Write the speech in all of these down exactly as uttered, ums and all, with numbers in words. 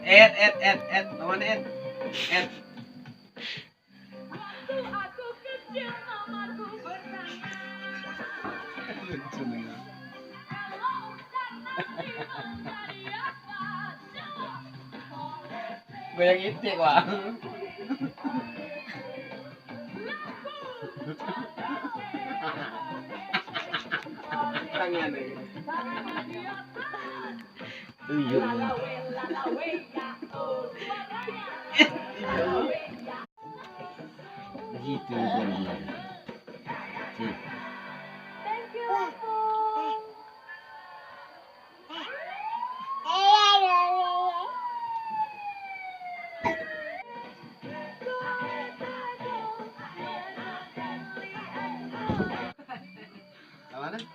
Ed, Ed, Ed, Ed, lawan Ed. Ed. Lucu nih. Goyang itik, wah. Tangan ni. Iya. Begitu dia. Hmm.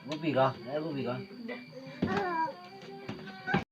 Kopi kah? Eh, kopi kah?